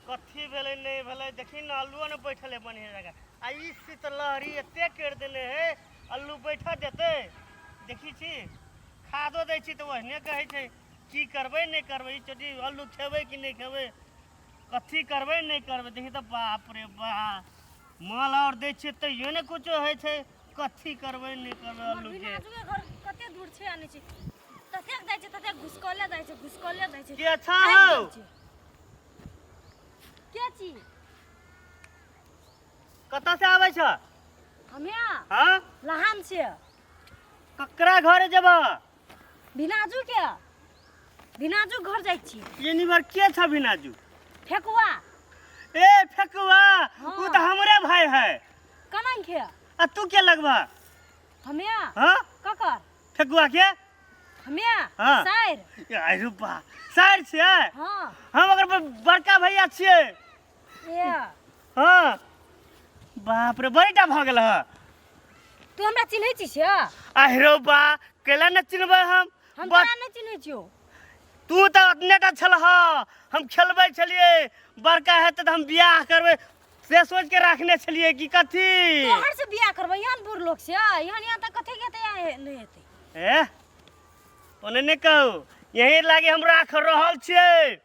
कथी भेलै नहि भेलै देखी ने अल्लुओ ने बैठल है बढ़िया जगह आ ई शीतलहरी एते करि देने है अल्लू बैठऽ देतै देखी छी खादो दै छी तऽ ओहने कहै छै की करबै नहि करबै ई चोटी अल्लू खेबै कि नहि खेबै कथी करबै नहि करबै देखी तऽ बाप रे बा माल आओर दै छियै तैयो नहि कुछो होइ छै कथी करबै नहि करबै हमर अल्लूके बिनाजुके घर कते दूर छै आ नहि छै ततेक जाइ छै ततेक घुसकले जाइ छै घुसकले जाइ छै के अच्छा थाकि हौ जाइ छै। के छी कतऽ से आबै छ हमे हँ लहान छियै ककरा घरे जेबह भिनाजू के भिनाजू घर जाइ छी एनी बार के छ भिनाजू फेकुआ ए फेकुआ हाँ। उ तऽ हमरे भाई है केना के आ तू के लगबह हमे हाँ ककर फेकुआ के हमे हाँ। साइर अरे बा साइर छियै हाँ हम ओकर बड़का भैया छियै ए हाँ बाप रे बड़ीटा भऽ गेल हँ तू हमरा चिन्है छी से अहिरो बा कैला ने चिन्हबै हम हम बच तोरा नहि चिन्है छियौ तू तऽ अपने टा छलह हम खेलबै छलियै बड़का हेतै तऽ हम बियाह करबै से सोच के राखने छलियै कि कथी तोहर से बियाह करबै एहन बूढ़ लोक से एहन एहन तऽ कथी के तऽ नहि हेतै ए ओने नहि कहू यही लागे हम राख रहल छियै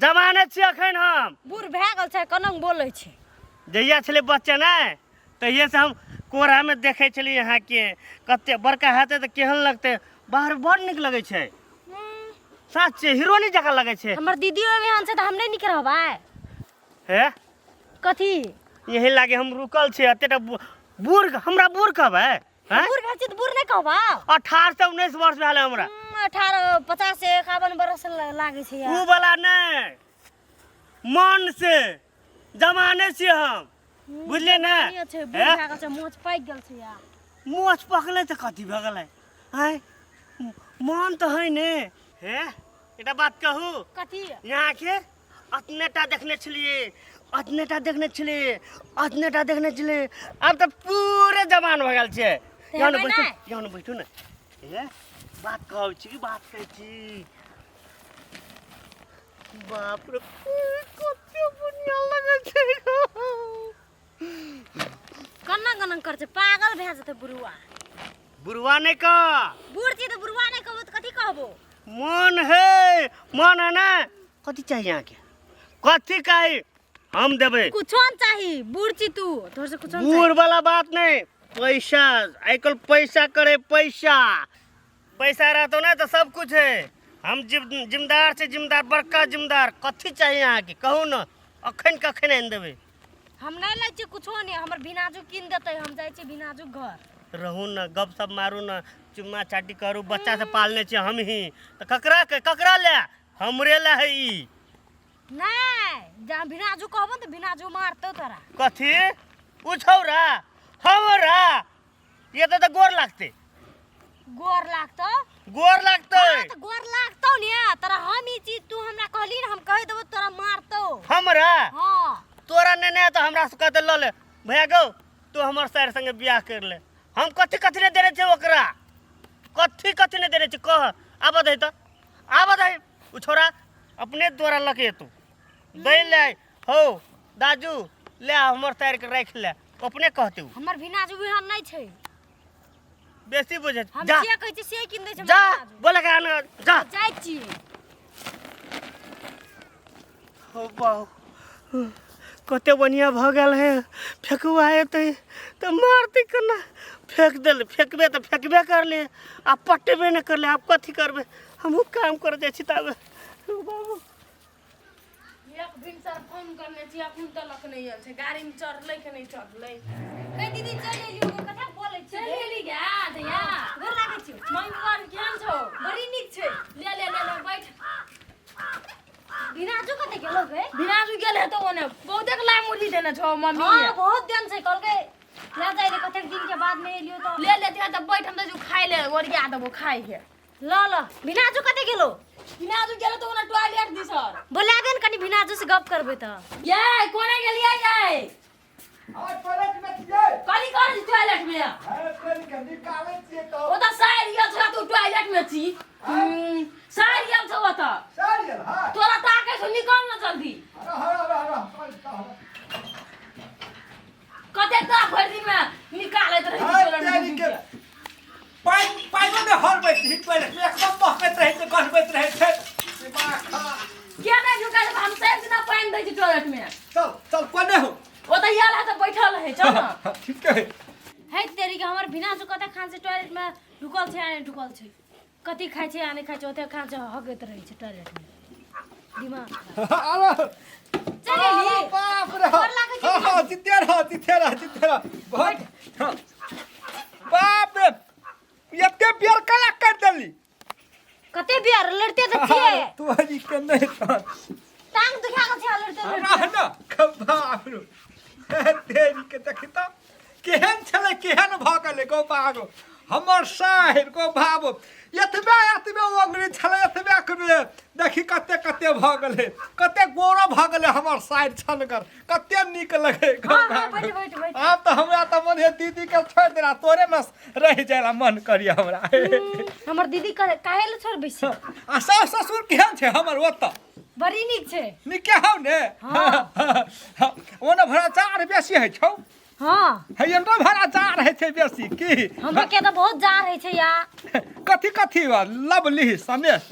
जमाने छियै अखन हम बूढ़ भए गेल छै कनंग बोलै छै जहिया छलै बच्चा नहि तहिये से हम कोरामे देखै छलियै अहाँके कते बड़का हेतै तऽ केहन लगतै बाहर बड़ नीक लगै छै सच छै हीरोनी जकाँ लगै छै हमर दीदियो एहन छै तऽ हम नहि नीक रहबै हे कथी यही लागे हम रुकल छियै एते टा बूढ़ हमरा बूढ़ कहबै हैं बूढ़ भेल छी तऽ बूढ़ नहि कहबा 18 से 19 वर्ष भेल है हमरा 18 50 51 बरस लागै छै ऊ वाला नहि मन से जमाने छियै हम बुझलियै ने छै बूढ़ हैं? भए गेल छै मोच पाकि गेल छै यार मोछ पकलै तऽ कथी भऽ गेलै आँय मन तऽ है ने हे एकटा बात कहू कथी यहाँके अतने टा देखने छलियै अतने टा देखने छलियै अतने टा देखने छलियै आब तऽ पूरे जवान भऽ गेल छै यहाँ ने हेबै बैठू नहि? यहाँ ने बैठू ने हे बात कहै छी कि बात कहै छी बाप रे कते बढ़िआँ लगै छै गो। कन्ना कन्ना कर छै पागल भए जेतै बुढ़वा बुढ़वा नहि कह बूढ़ छी तऽ बुढ़वा नहि कहबो तऽ कथी कहबो मन है मन है ना कथी चाहिए अहाँके कथी चाही हम देबै कुछो न चाही बूढ़ छी तू तोहर से कुछो न बूढ़ वाला बात नहीं पैसा आइ काल्हि पैसा करे पैसा पैसा रहतो ना तो सब कुछ है हम जिम्मेदार छै जिम्मेदार बड़का जिम्मेदार कथी चाहिए अहाँके कहू ने अखन कखन आनि देबै चाही। हम नहि लै छी कुछो नहि हमर भिनाजू कीन देतै हम जाइ छी भिनाजू घर रहू ने गप सप मारू ने चुम्मा चाटी करू बच्चा से पालने छियै हम ही तऽ ककरा के ककरा ले हमरे ले है ई नहि जहाँ भिनाजू कहबो ने तऽ भिनाजू मारतौ तोरा कथी उ छौरा हमरा ये तऽ गोर लागतै गोर लागतौ गोर लागतै हाँ, तऽ गोर लागतौ ने तोरा हम ई चीज तू हमरा कहली ने हम कहि देबो तोरा मारतौ हमरा हाँ तोरा ने ने तऽ हमरा से कहते लऽ ले भैया गौ तू हमर सर संगे बियाह कर ले हम कथी कथी नहि देने छियै ओकरा कथी कथी नहि देने छियै कह आबऽ दही तऽ आबऽ दही ओ छोरा अपने द्वारा लऽ के एतौ दै ले हौ दाजू ले हमर सर के राखि ले अपने कहते उ हमर भिनाजू एहन नहि छै बेसी बुझे हम जा जे कहै छियै से कीन दै छै जा बोले के आना जा जाइ छी हो बाऊ कते बढ़िया भऽ गेल है फेकुआ एतै तऽ मारतै केना फेक देल फेकबे तऽ फेकबे करले आ पटेबे नहि करले आब कथी करबै हमहूँ काम कर जाइ छी ताबे बाबू एक भिनसर फोन करने छी अखन तलक नहि आयल छै गाड़ीमे चढ़लै कि नहि चढ़लै गै दीदी चलि एलियौ गो कथा बोलै छी चलि गेली गे दैया गोर लागै छियौ मम्मी पापा केहन छौ बड़ी नीक छै ले ले ले ले बैठ भिनाजू कतऽ गेलो गे भिनाजू गेल हेतौ ओने बहुते लाइ मुरली देने छौ मम्मी हाँ बहुत दिन से कहलकै ले जाइ रे कतेक दिन के बाद में एलियो तो ले ले दिया तऽ बैठ हम तऽ खाइ ले ओरिया देबो खाइ के ल ल भिनाजू कतऽ गेलो भिनाजू गेल तऽ ओने टॉयलेट दिसर बोला दे ने कनी भिनाजू से गप करबै तऽ ये कोने गेलियै ये और टॉयलेट में छियै कथी करै छी टॉयलेट में अरे पानि के निकालै छियै तऽ ओ तऽ साइर गेल छौ तू टॉयलेट में छी साइर गेल छौ ओतऽ सर गेल हँ तोरा ताकै छौ निकल न जल्दी अरे हँ गढ़बैत रहै छै। दिमाग खा। किया नहि ढुका देब? हम सब दिना पानि दै छी टॉयलेट में। चल चल, कोने हो? ओ तऽ आयल है तऽ बैठल है, चल ना। ठीक है। है तेरी के, हमर बिना से कते खान से टॉयलेट में ढुकल छै आ नहि ढुकल छै, कथी खाइ छै आ नहि खाइ छै, ओते खान से हगैत रहै छै टॉयलेट में। दिमाग खराब। अरे चल एली। अरे बाप रे! गोर लागै छी। हाँ हाँ, जिते रह, जिते रह, जिते रह। बहुत हाँ। बाप रे, एते बेर केना कर देली? कते बियार लड़ते तऽ छियै। तू हजी के नहीं तहन। टांग दुखा गेल छै लड़ते लड़ते। रह न, बाप रे, तेरी के देखी तऽ केहन छलै, केहन भऽ गेलै। गो बाबो हमर साहिर, गो बाबो, एतबे एतबे अंगुरी छलै, एतबे के देखी कते कते भऽ गेलै, कते गोरो भऽ गेलै हमर साहिर, छनगर, कते नीक लगै। गो हाँ हाँ। बाबो। बैठ बैठ बैठ। आब तऽ हमरा तऽ मन है दीदी के छोड़ि देला, तोरे में रहि जाय मन करिए हमरा। हमर दीदी काहे ले छोड़बै छी? आ सास ससुर केहन छै हमर ओतऽ? बड़ी नीक छै। नीके हौ ने? हाँ। ओना भ्रष्टाचार बेसी होइ छौ? हाँ। है एना भ्रष्टाचार होइ छै बेसी की? हमरा के तऽ बहुत जार होइ छै या। कथी कथी लवली सनेश?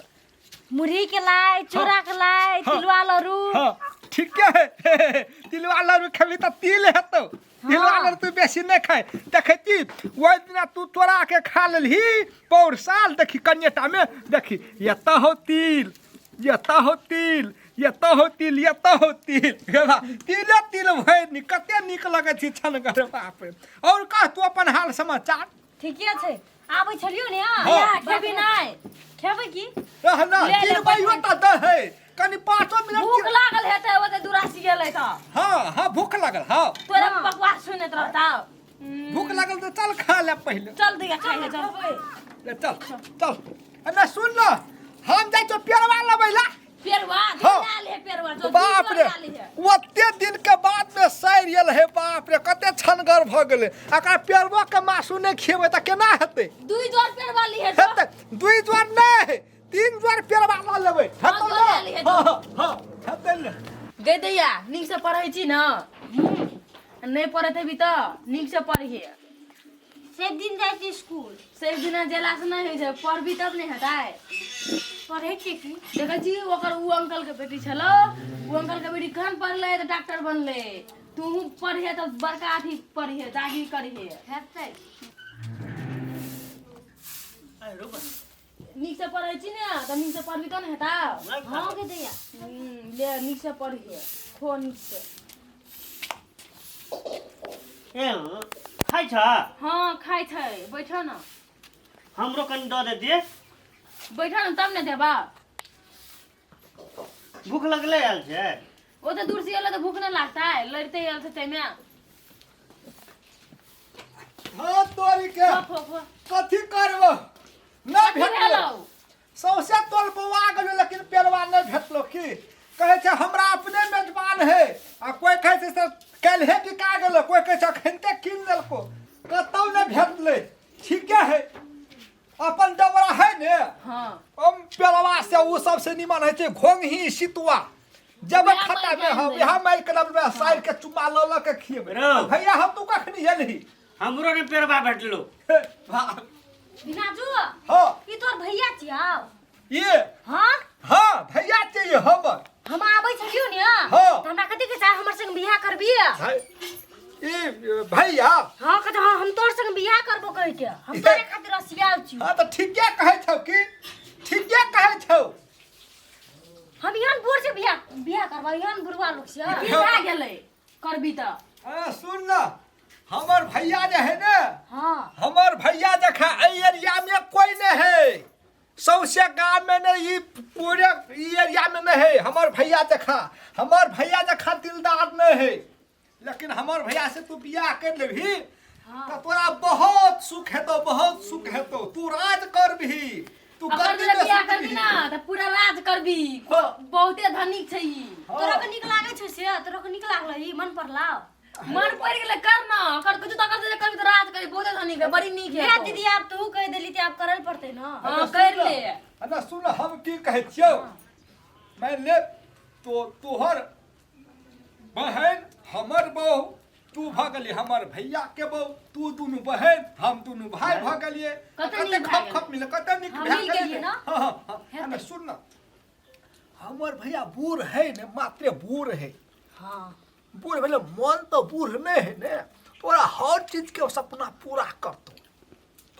मुरही के लाइ, चूड़ा के लाइ, हाँ। तिलवा लड़ू। हाँ, ठीके है। तिलवा लड़ू खेबही तऽ तिल हेतौ। तिलवा लड़ू तू बेसी नहि खाय, देखै छी ओहि दिना तू तोरा के खा लेलही पौर साल। देखी कनिएटा मे, देखी, एतऽ हौ तिल, एतऽ हौ तिल, एतऽ हौ तिल, एतऽ हौ तिल। हे बा, तिले तिल भरि नी, कते नीक लगै छै छनगर। बाप रे, आओर कह तू अपन हाल समाचार। ठीके छै, आबै छलियौ ने। हाँ। खेबी नहि? खेबै की? रह ना। ले, ले। तीन बहियो तऽ दहै कनि 5 मिनट। भूख लागल हेतै, ओते दूरासी गेलै तऽ। हाँ हाँ, भूख लागल, हाँ। तोरा बकवास सुनैत रहता। भूख लागल तऽ चल खा ले पहिले। चल दिया, खाइ ले चल। ले चल चल। अरे सुन न, हम जाइ छियौ पेड़वा लबै ला। पेरवा? हाँ। लाल है पेरवा जो। बाप रे, ओते दिन के बाद में सैर गेल हे। बाप रे, कते छनगर भऽ गेलै। एकरा पेड़बो के मासु नहि खियेबै तऽ केना हेतै? दुई जोर पेरवा ली है जो। हेतै, दुई जोर नहि, तीन जोर पेड़वा लऽ लेबै, हेतौ जोर लए लिहे। ने? हाँ हाँ, हेतै ने। गई दैया, नीक से पढ़ै छी ने? नहि पढ़ैत हेबी तऽ नीक से पढ़िहे। से दिन जाइ छी स्कूल। से दिना जेला से नहि होइ छै, पढ़बी तब नहि हेतै। पढ़ै छियै की। देखै छी ओकर उ अंकल के बेटी छलो, उ अंकल के बेटी कखन पढ़लै तऽ डॉक्टर बनलै। तूहू पढ़िहे तऽ बड़का अथी पढ़िहे, दागी करिहे। हेतै। नीक से पढ़ै छी ने तऽ नीक से पढ़बी तब ने हेतौ। हाँ के दैया। ले, नीक से पढ़िहे, खो नीक से। ए, खाइ छ? हाँ, खाइ छै, बैठो न। हमरो कनि दऽ दे दिए। बैठो न तब ने देबा। भूख लगले आयल छै। ओ तऽ दूर से एलै तऽ भूख नहि लागतै? लड़ते आयल छै ताहिमे। हाँ तोरी के। खो खो। कथी करबो, नहि कथी भेटलो। भेलौ? सौंसे तोल बौआ गेलो, लेकिन पेड़वा नहि भेटलो। की कहै छै, हमरा अपने मेजबान है, आ कोइ कहै छै से काल्हे बिका गेलो, कोइ कहै छै अखनते कीन लेलको, कतौ नहि भेटलै। ठीके है, अपन डबरा है ने? हाँ। हम पेड़वा से ओ सबसे निमन होइ छै घोंघी सितुआ जब उएह खाता मारि में। हाँ। के आनि। उएह मारि के लबबै, साइर के चुम्मा लऽ लऽ के खिएबै। रौ। भैया, हम तू कखनी एलही? हमरो ने पेड़वा भेटलो। हे, वाह। बिनाजू। हाँ। ई तोर भैया छियौ? ये? हाँ। हाँ, भैया चाहिए हमर। हम आबै छलियौ ने हाँ। तऽ हमरा कथी के चाहे हमर संग बियाह करबी। ई भैया? हाँ, कहते हाँ, हम तोर संग बियाह करबो कहि के हम तोरे खातिर रसियाल छी। हाँ, तऽ ठीके कहै छौ की, ठीके कहै छौ। हम एहन बूढ़ से बियाह बियाह करबो? एहन बुढ़वा लोग से? की भए गेलै करबी तऽ? हाँ, सुन न, हमर भैया जे है ने, हाँ। हमर भैया जखा एहि एरिया में कोई नहीं है, सौंसे गाँव में नहीं, ई पूरे ई एरिया में नहीं है हमर भैया जखा। हमर भैया जखा दिलदार नहीं है, लेकिन हमर भैया से तू बियाह कर लेबही तऽ तोरा बहुत सुख हेतौ, बहुत सुख हेतौ। तू राज करबही, तू अकर गद्दी जे में बियाह करबी सुतबही। ना तऽ पूरा राज करबी। हाँ। बहुते धनिक छै ई। हाँ। तोरा के नीक लागै छौ से? तोरा के नीक लागलै? ई मन पड़लौ? मन पड़ि गेलै, कर न कर कुछ तऽ कर, करबी तऽ राज करबी। बहुते धनिक है, बड़ी नीक है। हे दीदी, आब तू कहि देली तऽ आब करल पड़तै न। हाँ, कर ले। अरे सुन, हम की कहै छियौ, मान ले तो तोहर बहन हमर बहू तू भऽ गेली हमर भैया के बहू, तू दुनू बहन, हम दुनू भाई भऽ गेलियै। कते कते नीक भए खप खप मिल, कते नीक हाँ, भए मिल गेलै गेलियै ने। ना? हाँ हाँ हाँ हेतै। आ ने सुन न, हमर भैया बूढ़ है ने, मात्रे बूढ़ है। हाँ। बूढ़ भेलै, मन तऽ बूढ़ नहि है ने। तोरा हर चीज के सपना पूरा करतौ,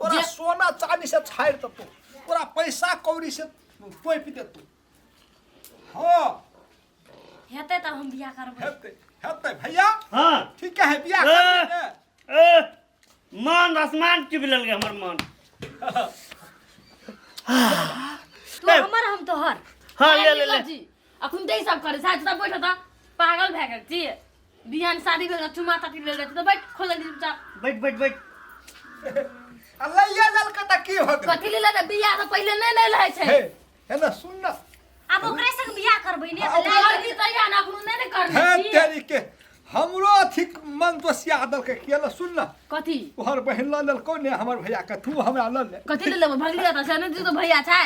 तोरा सोना चांदी से छाड़ि देतौ, तोरा पैसा कौड़ी से तोपि देतौ। हाँ। हेतै तब हम बियाह करबै। हेतै हेतै भैया। हाँ। ठीक है, बियाह ए, करबै ने। ए, मन आसमान चुबि लेलकै हमर मन। तू हमर, हम तोहर। हाँ, ले ले ले। जी अखन ते सब करे साथ त बैठ त पागल भए गेल छी। बिहान शादी भेल, चुमा ताती लेल जाइ छी त बैठ खोल दी चुपचाप। बैठ बैठ बैठ। आ लैया लेलकै तऽ की हो गेलै? कथी लेल त बियाह से पहिले नहि लेल होइ छै। हे हे ने सुन न। आब ओकरे संग बियाह करबै ने? हाँ, तऽ लए करनी तैया ने, अखन नहि ने करने हे छी। तेरी के हमरो अथी मन दोसिया देलकै। किया ने सुन न। कथी? तोहर बहिन लऽ लेलकौ ने हमर भैया के, तू हमरा लऽ ले। कथी ले लेबै? भगलिया त से नहि, तू तऽ भैया छै।